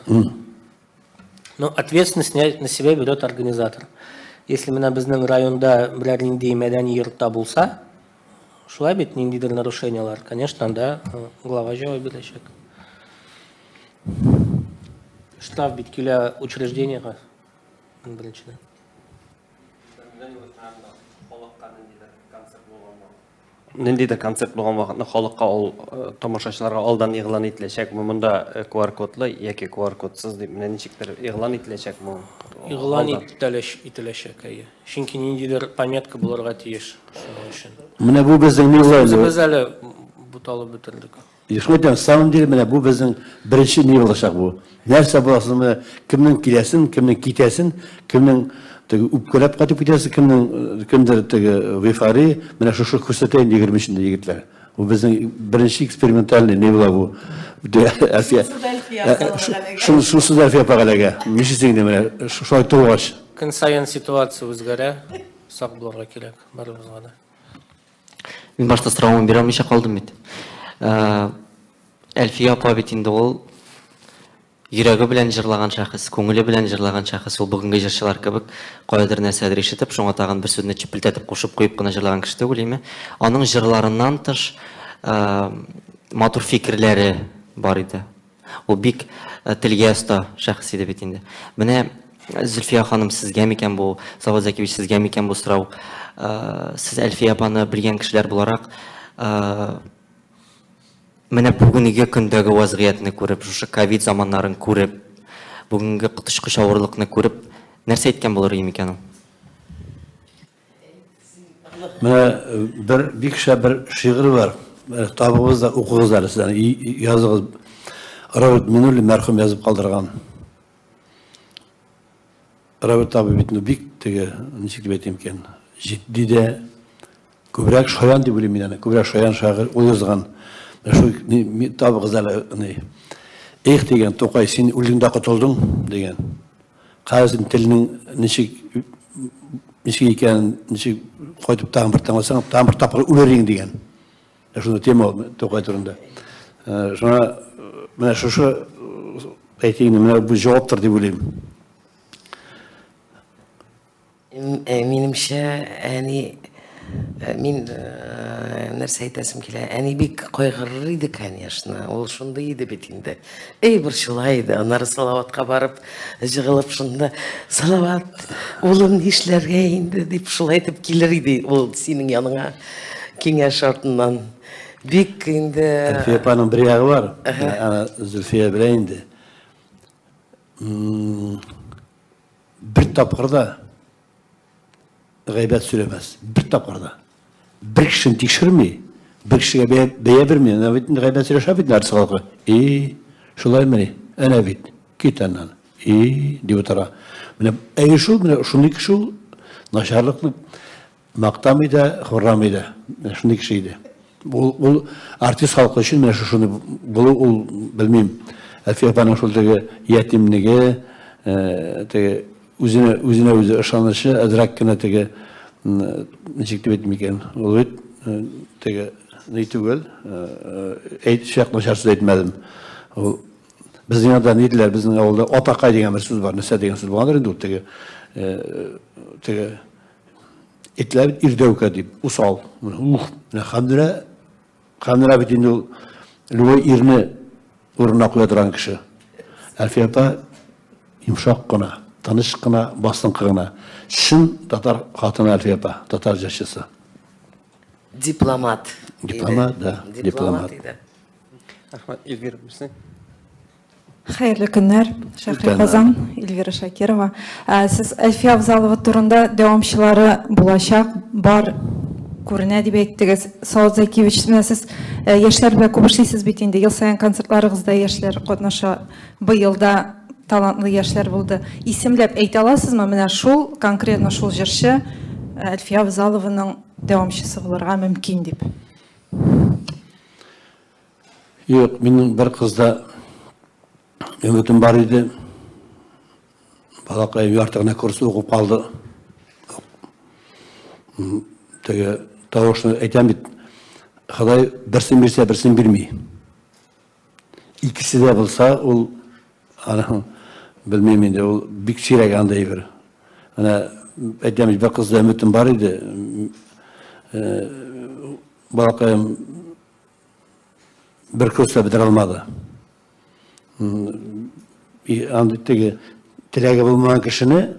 Но ответственность на себя берет организатор. Если менә безнең районда берәр нинди мәдәни йортта булса, шулай бит, ниндидер нарушениялар, конечно, анда глава җавап бирәчәк. Штраф бит килә учреждениега, беренчедән. Ниндидер концерт булган вакытны халыкка ул тамашачыларга алдан игълан ителәчәкме? Монда QR-кодлы яки QR-кодсыз дип менә ничектер игълан ителәчәкме? Игълан ителәчәк, әйе. Чөнки ниндидер пометка булырга тиеш шуның өчен. Менә бу безнең ни булды? Без әле буталып бетердек. Шуны әйтәм, самом деле менә бу безнең беренче ни булачак бу. Нәрсә буласын, менә кемнең киләсен, кемнең китәсен, кемнең теге үпкәләп кайтып китәсе, кемнең кемдер теге вифари, менә шушы күрсәтә инде 23-нче егетләр. Бу безнең беренче экспериментальный ни була бу. Әлфия. Шунысы да Әлфия апага эләгә. Ничек инде менә шулай тугач. Көн саен ситуация үзгәрә, сак булырга кирәк барыбызга да. Мин башта соравымны бирә алмыйча калдым бит. Әлфия апа бит инде ул йөрәге белән җырлаган шәхес, күңеле белән җырлаган шәхес, ул бүгенге җырчылар кебек каядыр нәрсәдер ишетеп, шуңа тагын бер сүзне чепелтәтеп кушып куеп кына җырлаган кеше түгел, име? Аның җырларыннан тыш матур фикерләре бар иде. Ул бик телгә оста шәхес иде бит инде. Менә Зөлфия ханым, сезгә микән бу, Салават Зәкиевич, сезгә микән бу сорау? Сез Әлфия апаны белгән кешеләр буларак, менә бүгенге көндәге вазгыятьне күреп, шушы ковид заманнарын күреп, бүгенге коточкыч авырлыкны күреп, нәрсә әйткән булыр иде микән ул? Менә бер бик шәп бер шигырь бар. Табыгыз да укыгыз әле сез, языгыз. Роберт Минуллин мәрхүм язып калдырган. Роберт абый бит бик теге, ничек дип әйтим икән, җитди дә, күбрәк шаян дип уйлыйм мин аны, күбрәк шаян шагыйрь, ул язган. Шул табыгыз әле, ни. Эх дигән, Тукай, син үлемдә котылдың дигән. Хәзер телнең ничек икәнен, ничек кайтып тагын бер тыңласаң, тагын бер тапкыр үлер дигән. Шуны тема Тукай турында. Шуңа менә шушы әйтейін, менә бу җаваптыр дип уйлыйм. Минемчә, әни, мин нәрсә әйтәсем килә, әни бик кайгырыр иде, конечно, ул шундый иде бит инде. Эй, борчыла иде, аннары Салаватка барып, җыгылып шунда, Салават, улым нишләргә инде, дип шулай итеп килер иде ул синең яныңа киңәш артыннан. Бик инде... Әлфия апаның бер ягы бар, ана Зөлфия белә инде. Бер тапкыр да гайбәт сөйләмәс. Бер тапкыр да. Бер кешене тикшерми, бер кешегә бәя, бәя бирми. Әнә бит гайбәт сөйләшә бит нәрсә халкы. И, шулаймыни? Әнә бит. Кит аннан. И, дип утыра. Менә әйе шул, менә шундый кеше ул начарлыкны мактамый да, хурламый да. Менә шундый кеше иде. Ул, ул артист халкы өчен менә шушыны булу ул белмим. Әлфия апаның шул теге ятимлеге, э, теге үзенә үзенә үзе ышанычы, әзрәк кенә теге ничек дип әйтим икән, ул бит э, теге ни түгел, э, әйт, чак начар сүз әйтмәдем. Ул безнең анда ни диләр, безнең авылда атакай дигән бер сүз бар. Нәрсә дигән сүз булгандыр инде ул теге теге Этләр бит ирдәүкә дип, усал. Ух, менә Хәмдүнә, Хәмдүнә бит инде ул любой ирне урынына куя торган кеше. Әлфия апа йомшак кына, тыныч кына, басынкы гына. Чын татар хатыны Әлфия апа, татар җырчысы. Дипломат. Дипломат, да, дипломат. Рәхмәт, Эльвира, безнең. Хәерле көннәр, Шәһри Казан, Эльвира Шакирова. Ә, сез Әлфия Авзалова турында дәвамчылары булачак, бар күренә дип әйттегез. Салават Зәкиевич, менә сез э, яшьләр белән күп эшлисез бит инде. Ел саен концертларыгызда яшьләр катнаша. Быел да талантлы яшьләр булды. Исемләп әйтә аласызмы? Менә шул, конкретно шул җырчы э, Әлфия Авзалованың дәвамчысы булырга мөмкин дип. Юк, минем бер кызда өметем бар иде. Балакай ярты гына курс укып калды. Теге тавышны әйтәм бит, Ходай берсен бирсә, берсен бирми. Икесе дә булса, ул аның белмим инде, ул бик сирәк андый бер. Менә әйтәм бит, бер кызда өметем бар иде. Э, балакаем бер курс та бетерә алмады. Андый теге теләге булмаган кешене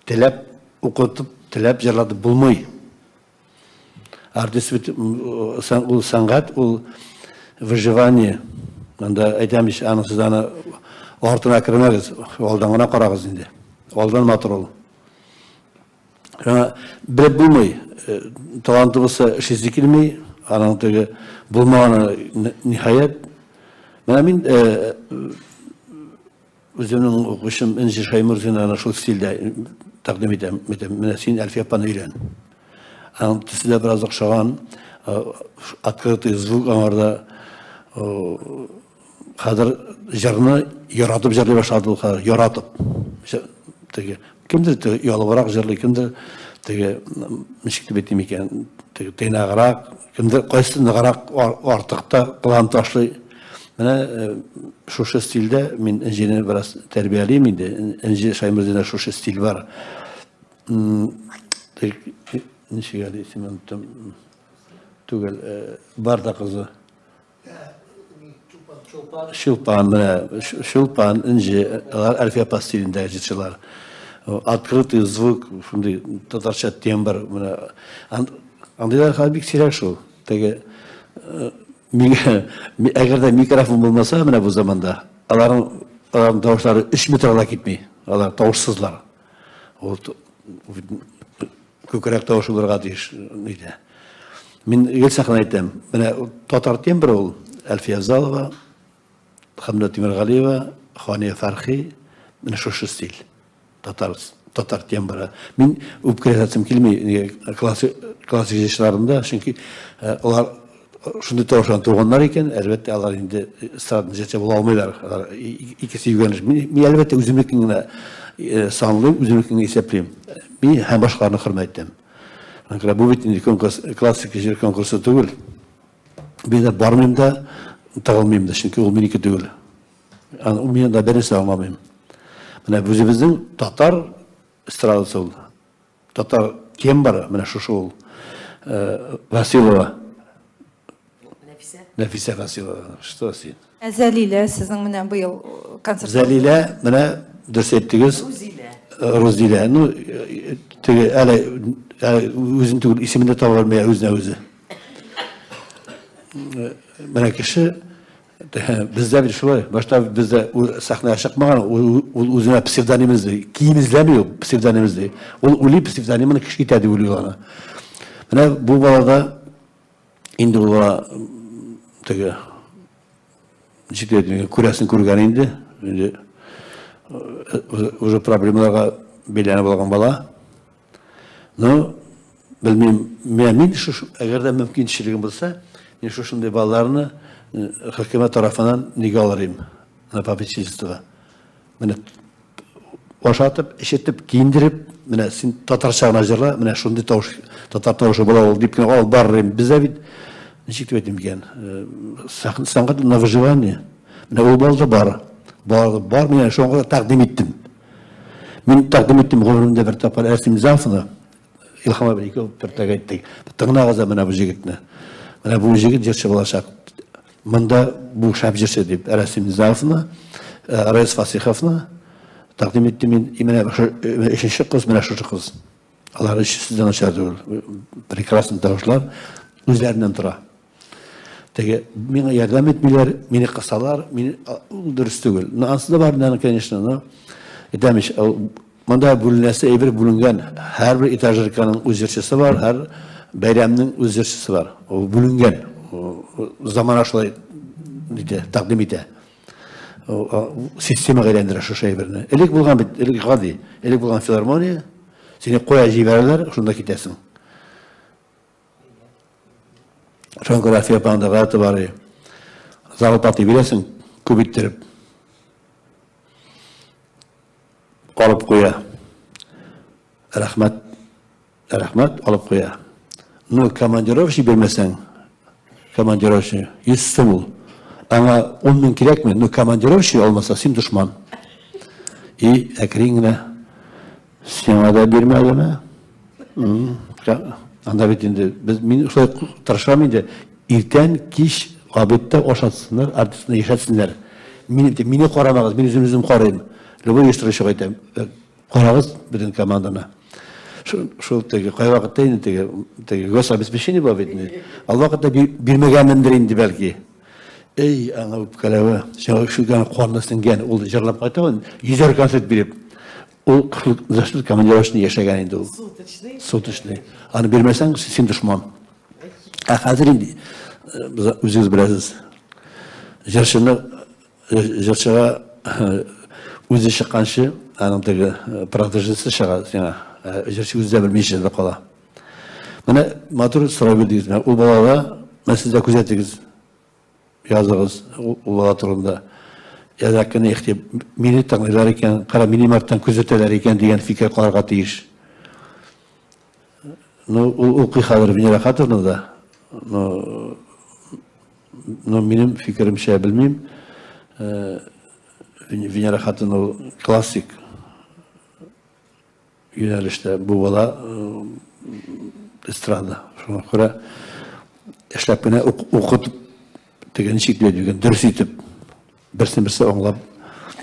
теләп укытып, теләп җырлатып булмый. Артист бит ул сәнгать, ул выживание. Анда әйтәм ич, аның сез аны артына кермәгез, алдан гына карагыз инде. Алдан матур ул. Шуңа белеп булмый, э, таланты булса эшлисе килми, аның теге булмаганы ниһаять. Менә мин э, үземнең укучым Энҗе Шәймурзинаны шул стильдә тәкъдим итәм. Әйтәм, менә син Әлфия апаны өйрән. Аның төсе дә бераз охшаган, э, открытый звук аңарда. Хәзер җырны яратып җырлый башлады ул хәзер, яратып. Теге кемдер теге ялыбрак җырлый, кемдер теге ничек дип әйтим икән, теге тыйнаграк, кемдер кайсы ныграк артык та план ташлый. Менә э, шушы стильдә мин Энҗене бераз тәрбиялим инде. Энҗе Шаймурзина шушы стиль бар. Ничек әле исемен оныттым. Түгел, э, бар да кызы. Чулпан, менә Чулпан, Энҗе, алар Әлфия апа стилендәге җырчылар. Открытый звук, шундый татарча тембр, менә андыйлар хәзер бик сирәк шул. Теге әгәр дә микрофон булмаса, менә бу заманда, аларның аларның тавышлары 3 метрга да китми. Алар тавышсызлар. Ул күкрәк тавышы булырга тиеш иде. Мин гел сәхнә әйтәм. Менә татар тембры ул Әлфия Авзалова, Хәмдә Тимергалиева, Хания Фәрхи, менә шушы стиль. Татар татар тембры. Мин үпкәләтәсем килми классик классик җырчыларында, чөнки э, алар шундый тавыштан туганнар икән, әлбәттә, алар инде эстрадный җырчы була алмыйлар. Алар икесе югәнеш. Мин, мин әлбәттә үземнекен генә э, санлыйм, үземнекен генә исәплим. Мин һәм башкаларны хөрмәт итәм. Күрә бу бит инде конкурс, классик җыр конкурсы түгел. Мин дә бармыйм да, тыгылмыйм да, чөнки ул минеке түгел. Аны мин дә бернәрсә аңламыйм. Менә үзебезнең татар эстрадасы ул. Татар кем бар? Менә шушы ул. Э, Василова. Нәфисә. Нәфисә Василова. Что син? Ә Зәлилә сезнең менә быел э, концерт. Зәлилә, менә дөрес әйттегез. Рузилә. Э, Рузилә. Ну, теге әле, әле үзен түгел, исемен дә таба алмый үзенә үзе. Менә кеше. Бездә бит шулай. Башта бездә сәхнәгә чыкмаган, ул үзенә псевдоним эзли. Кием эзләми ул, псевдоним эзли. Ул уйлый, псевдонимын кеше итә дип уйлый аны. Менә бу балада инде ул бала теге ничек дип әйтим, күрәсен күргән инде. Инде уже проблемаларга бәйләнеп алган бала. Ну, белмим, менә мин шушы, әгәр дә мөмкинчелегем булса, мин шушындый балаларны хөкүмәт тарафыннан нигә алыр идем, на попечительство. Менә ашатып, эчертеп, киендереп, менә син татарча гына җырла, менә шундый тавыш, татар тавышы була ул дип кенә алып барыр идем. Бездә бит, ничек дип әйтим икән, сәнгать на выживание. Менә ул балда бар. Бар, бар, мин шуңа тәкъдим иттем. Мин тәкъдим иттем гомеремдә бер тапкыр Әрсин Низамовны, Илһам абый икәү бер тәк әйттек. Тыңлагыз менә бу җегетне. Менә бу җегет җырчы булачак. Монда бу шәп җырчы дип Рәсим Низамовны, Рәис Фасиховны тәкъдим иттем мин. И менә өченче кыз, менә шушы кыз. Алар өчесе дә начар түгел. Прекрасный тавышлар үзләреннән тора. Теге миңа ярдәм итмиләр, мине кысалар, мин ул дөрес түгел. Но ансы да бар, наверное, конечно, но әйтәм ич, монда бүленәсе әйбер бүленгән. Һәрбер этажерканың үз җырчысы бар, һәр бәйрәмнең үз җырчысы бар. Ул бүленгән. Замана шулай итә, тәкъдим итә. Системага әйләндерә шушы әйберне. Элек булган бит, элек гади. Элек булган филармония, сине кая җибәрәләр, шунда китәсең. Шуңа күрә Әлфия апаның да гадәте бар. Зарплата бирәсең, күп иттереп. Алып куя. Рәхмәт, рәхмәт, алып куя. Ну, командировочный бирмәсәң, командировочный, 100 сум ул. Аңа 10 мең кирәкме? Ну, командировочный алмаса, син дошман. И әкрен генә сиңа да бирмәдеме? Анда бит инде без мин шулай тырышам инде. Иртән, кич, обедта ашатсыннар, артистны яшәтсеннәр. Мин мине карамагыз, мин үзем үзем карыйм. Любой оештыручыга әйтәм, карагыз бөтен команданы. Шул теге кайвакытта инде теге теге гособеспечение була бит инде. Ал вакытта бирмәгәнмендер инде бәлки. Эй, аңа үпкәләве, шуган канны сеңгән, ул җырлап кайта, йөзәр концерт биреп. Ул за что командировочный яшәгән инде ул. Суточный. Суточный. Аны бирмәсәң, син дошман. Ә хәзер инде үзегез беләсез. Җырчыны җырчыга үзе чыкканчы, аның теге протежесы чыга сиңа. Җырчы үзе дә белмичә дә кала. Менә матур сорау бирдегез. Ул балага, менә сез дә күзәтегез. Языгыз ул бала турында. Язакны ихтип, мине тыңлыйлар икән, кара минем арттан күзәтәләр икән дигән фикер калырга тиеш. Ну, ул укый хәзер Венера Хатовна да. Но, но минем фикеремчә белмим. Венера Хатовна ул классик юнәлештә, бу бала эстрада. Шуңа күрә эшләп кенә укытып теге ничек дип әйтүгән, дөрес итеп берсен берсе аңлап.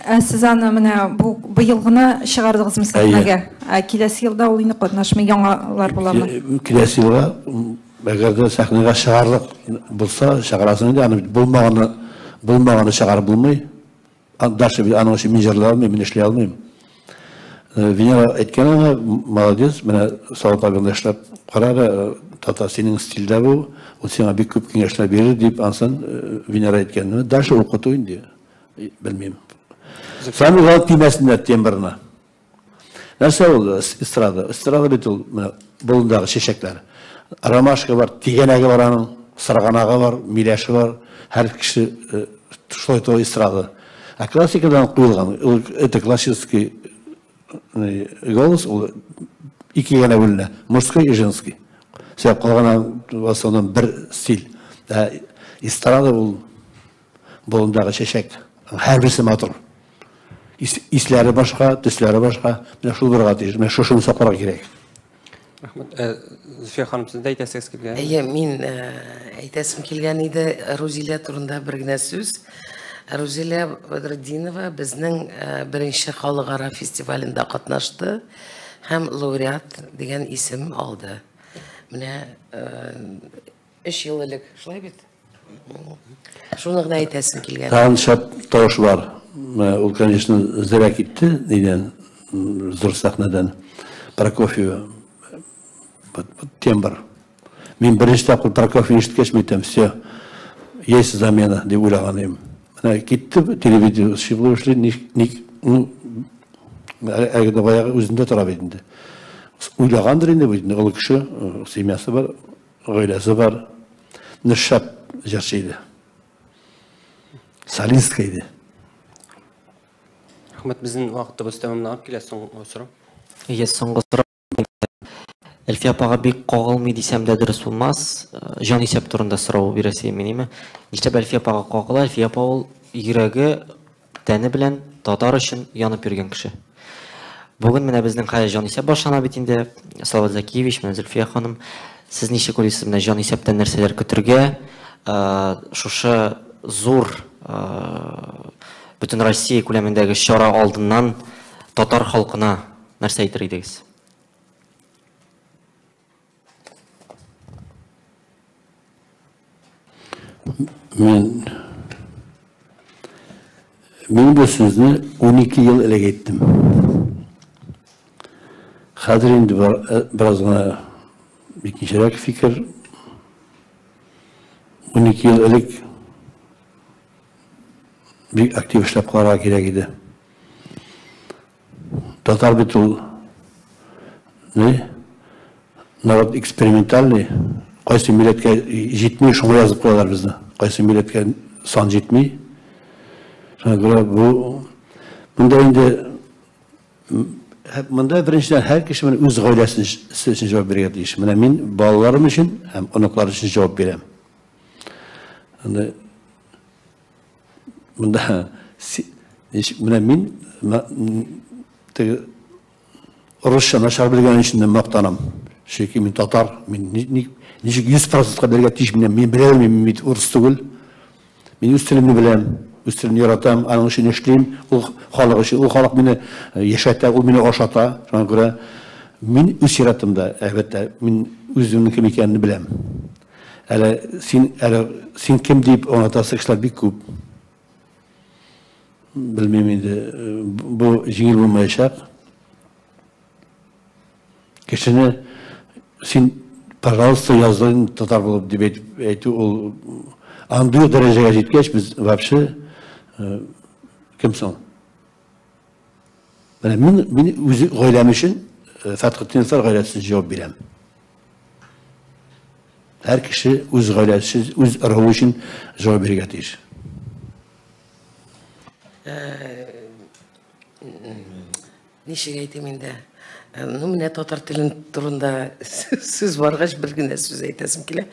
Ә сез аны менә бу быел гына чыгардыгызмы сәхнәгә? Ә киләсе елда ул инде катнашмый, яңалар буламы? Киләсе елга әгәр дә сәхнәгә чыгарлык булса, чыгарасың инде, аны булмаганы булмаганы чыгарып булмый. Дальше аның өчен мин җырлый алмыйм, мин эшли алмыйм. Венера әйткән аңа, молодец, менә Салават абыйны эшләп кара әле, тата синең стильдә бу, ул сиңа бик күп киңәшләр бирер дип, ансын Венера әйткән. Дальше укыту инде, белмим. Самый главное тимәсеннәр тембрына. Нәрсә ул эстрада? Эстрада бит ул менә болындагы чәчәкләр. Ромашка бар, тигәнәге бар аның, сырганагы бар, миләше бар. Һәр кеше шулай то эстрада. Ә классикадан куелган, ул это классический голос, ул икегә генә бүленә, мужской и женский. Сәбәп калган в основном бер стиль. Ә эстрада ул болындагы чәчәк. Һәрберсе матур. Исләре башка, төсләре башка. Менә шул булырга тиеш. Менә шушыны сакларга кирәк. Рәхмәт. Зөфия ханым, сез дә әйтәсегез килгән? Әйе, мин әйтәсем килгән иде Рузилә турында бер генә сүз. Рузилә Бәдретдинова безнең беренче халыкара фестивалендә катнашты һәм лауреат дигән исем алды. Менә 3 ел элек, шулай бит? Шуны гына әйтәсем килгән. Тагын шәп тавыш бар. Ул, конечно, зря китте, нидән, зур сәхнәдән. Прокофьева. Тембр. Мин беренче тапкыр Прокофьевны ишеткәч, мин әйтәм, все, есть замена, дип уйлаган идем. Менә китте, телевидение булып эшли, ник, ну, әлеге дә баягы үзендә тора бит инде. Уйлагандыр инде бит инде, олы кеше, семьясы бар, гаиләсе бар. Менә шәп җырчы иде. Солистка иде. Рәхмәт, безнең вакытыбыз тәмамланып килә, соңгы сорау. Иә, соңгы сорау. Әлфия апага бик кагылмый дисәм дә дөрес булмас. Җан исәп турында сорау бирәсе мин, име? Нишләп Әлфия апага кагыла? Әлфия апа ул йөрәге, тәне белән татар өчен янып йөргән кеше. Бүген менә безнең хәзер җан исәп башлана бит инде. Салават Закиевич, менә Зөлфия ханым, сез ничек уйлыйсыз, менә җан исәптән нәрсәләр көтергә? Шушы зур бөтен Россия күләмендәге чара алдыннан татар халкына нәрсә әйтер идегез? Мин бу сүзне 12 ел элек әйттем. Хәзер инде бераз гына икенчерәк фикер. 12 ел элек бик актив эшләп карарга кирәк иде. Татар бит ул не? Народ экспериментальный. Кайсы милләткә җитми, шуңа язып куялар безне. Кайсы милләткә сан җитми. Шуңа күрә бу монда инде монда беренчедән һәр кеше менә үз гаиләсе өчен җавап бирергә тиеш. Менә мин балаларым өчен һәм оныклар өчен җавап бирәм. Анда монда менә мин теге русча начар белгән өчен дә мактанам. Чөнки мин татар, мин ничек 100%-ка белергә тиеш, мин белә алмыйм, мин бит урыс түгел. Мин үз телемне беләм, үз телемне яратам, аның өчен эшлим, ул халык өчен, ул халык мине яшәтә, ул мине ашата. Шуңа күрә мин үз чиратымда, әлбәттә, мин үземнең кем икәнне беләм. Әле син кем дип аңлатасы кешеләр бик күп. Белмим инде, бу җиңел булмаячак. Кешене син, пожалуйста, яздың татар булып дип әйтү, ул андый дәрәҗәгә җиткәч, без вообще кем соң? Менә мин үз гаиләм өчен, Фәтхетдиновлар гаиләсе өчен җавап бирәм. Һәр кеше үз гаиләсе, үз ыруы өчен җавап бирергә тиеш. Ничек әйтим инде? Ну, менә татар телен турында сүз баргач, бер генә сүз әйтәсем килә.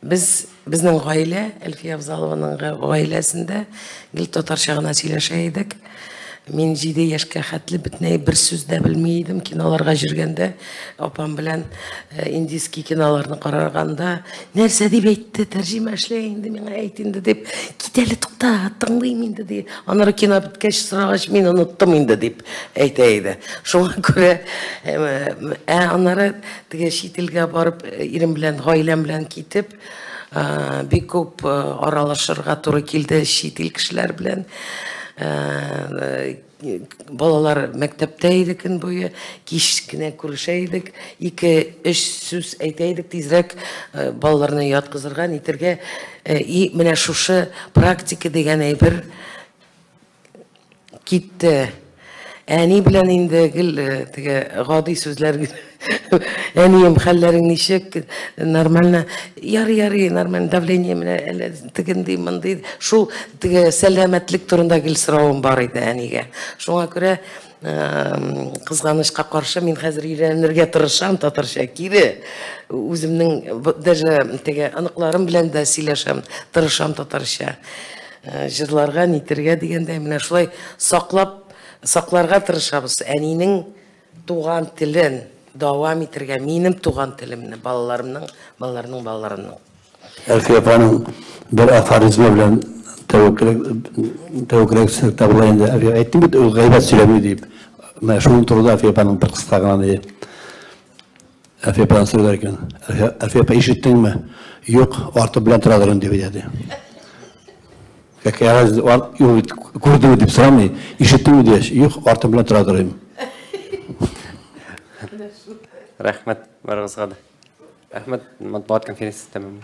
Безнең гаилә, Әлфия Авзалованың гаиләсендә гел татарча гына сөйләшә идек. Мин 7 яшькә хәтле бөтенләй бер сүз дә белми идем. Киноларга йөргәндә, апам белән индийский киноларны караганда, нәрсә дип әйтте, тәрҗемә эшлә инде, миңа әйт инде дип, кит әле, тукта, тыңлыйм инде ди. Аннары кино беткәч сорагач, мин оныттым инде дип әйтә иде. Шуңа күрә, аннары теге чит илгә барып, ирем белән, гаиләм белән китеп, бик күп аралашырга туры килде чит ил кешеләр белән. Балалар мәктәптә иде көн буе, кич кенә күрешә идек, 2-3 сүз әйтә идек, тизрәк балаларны яткызырга, нитергә. И менә шушы практика дигән әйбер китте. Әни белән инде гел теге гади сүзләр генә. Әнием, хәлләрең ничек? Нормально. Ярый, ярый, нормально. Давление менә әле тегенди, мондый. Шул теге сәламәтлек турында гел соравым бар иде әнигә. Шуңа күрә кызганычка каршы мин хәзер өйрәнергә тырышам татарча кире. Үземнең даже теге оныкларым белән дә сөйләшәм, тырышам татарча. Җырларга, нитергә дигәндәй, менә шулай сакларга тырышабыз. Әнинең туган телен дәвам итергә, минем туган телемне, балаларымның, балаларның балаларының. Әлфия апаның бер афоризмы белән тәвәккәллек табыла инде. Әлфия әйттем бит, ул гайбәт сөйләми дип. Менә шуның турында Әлфия апаның бер кыска гына ни. Әлфия ападан сорыйлар икән. Әлфия апа, ишеттеңме? Юк, арты белән торадыр инде, дип әйтә. Кәгазь юк, күрдеңме дип сорамый, ишеттеңме дигәч, юк, арты белән торадыр инде. Рәхмәт барыгызга да. Рәхмәт, матбугат конференциясе тәмам.